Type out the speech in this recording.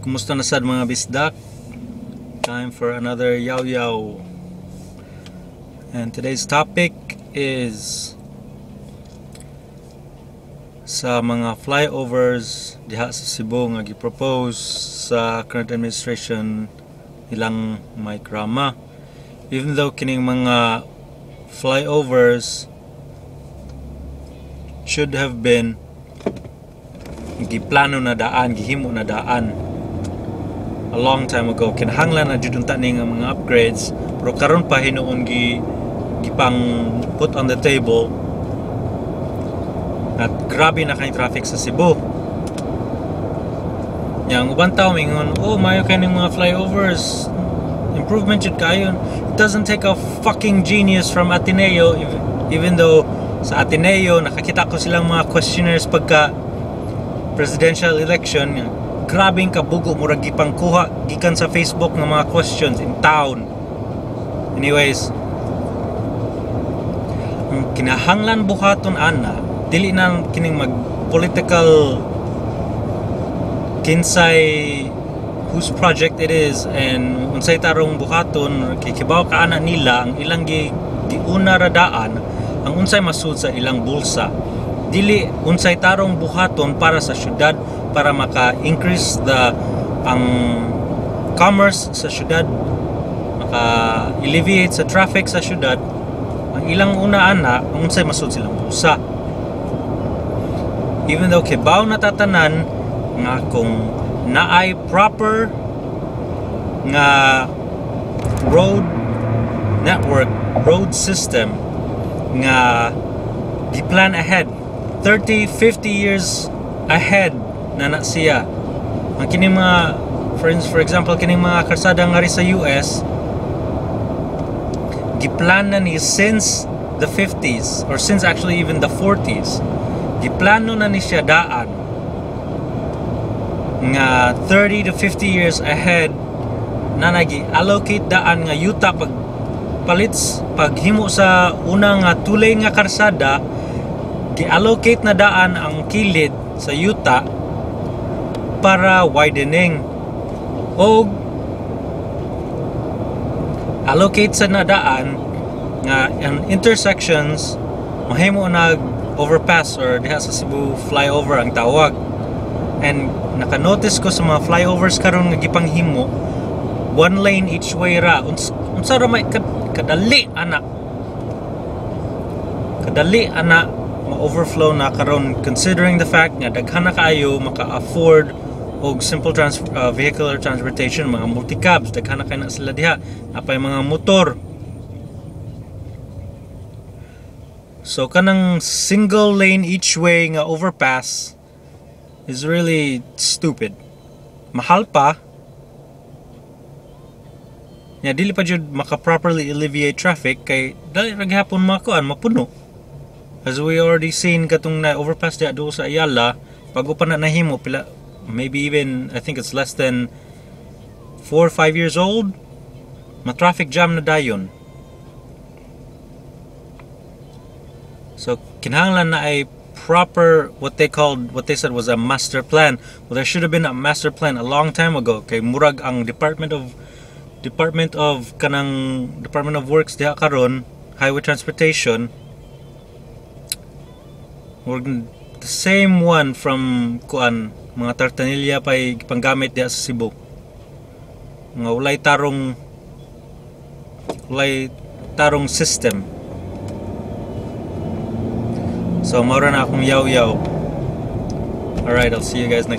Kumusta na sad, mga bisdak? Time for another yaw yaw. And today's topic is sa mga flyovers diha sa Cebu nga gi-propose sa current administration nilang Mike Rama. Even though kining mga flyovers should have been giplano na daan, gihimo na daan a long time ago. Kinahanglan na jud unta ni nga mga upgrades, pero karon pa hinuon gi gipang put on the table at grabe na kay traffic sa Cebu. Nya ang uban tao mingon, "Oh, maayo kay ning mga flyovers. Improvement jud kayo." It doesn't take a fucking genius from Ateneo, even though sa Ateneo nakakita ko silang mga questionnaires pagka presidential election, grabing kabugo, murag gipangkuha gikan sa Facebook nga mga questions in town. Anyways, ang kinahanglan buhaton ana, dili na kining mag political kinsay whose project it is and unsay tarong buhaton, kay kibaw ka ana nila ang ilang giuna ra daan ang unsay masud sa ilang bulsa, dili unsay tarong buhaton para sa syudad, para maka-increase the ang commerce sa syudad, maka-alleviate sa traffic sa syudad. Ang ilang una ana ang unsay masud silang bulsa, even though kibaw na tatanan nga kung naay proper nga road network, road system nga gi-plan ahead 30, 50 years ahead na na siya. Ang kining mga for example, kining mga karsada nga sa US, giplan na ni since the 50s or since actually even the 40s. Giplano na ni siya daan nga 30 to 50 years ahead na nagi allocate daan nga yuta pag palit, paghimo sa una nga two-lane nga karsada, gi-allocate na daan ang kilid sa yuta para widening o allocate sa nadaan nga ang intersections mahimo nag overpass or diha sa Cebu, flyover ang tawag. And naka-notice ko sa mga flyovers karon nga gipanghimo, one lane each way ra. Unsa ra may kadali ana, kadali ana ma-overflow na karon, considering the fact nga daghan na kaayo maka-afford og simple vehicular transportation, mga multicabs, daghan na kay na sila diha, napay mga motor. So kanang single lane each way nga overpass is really stupid. Mahal pa. Nya dili pa jud maka properly alleviate traffic kay dali ra gihapon makuan, mapuno. As we already seen katong na overpass diha duol sa Ayala, bago pa na nahimo, pila, maybe even, I think it's less than 4 or 5 years old, ma-traffic jam na dayon. So kinahanglan na ay proper, what they called, what they said was a master plan. Well, there should have been a master plan a long time ago kay murag ang Department of kanang Department of Works diha karon, Highway Transportation, murag the same one from kuan, mga tartanilla pa panggamit diha sa Cebu nga walay tarong system. So mao ra na akong yaw-yaw. Alright, I'll see you guys next.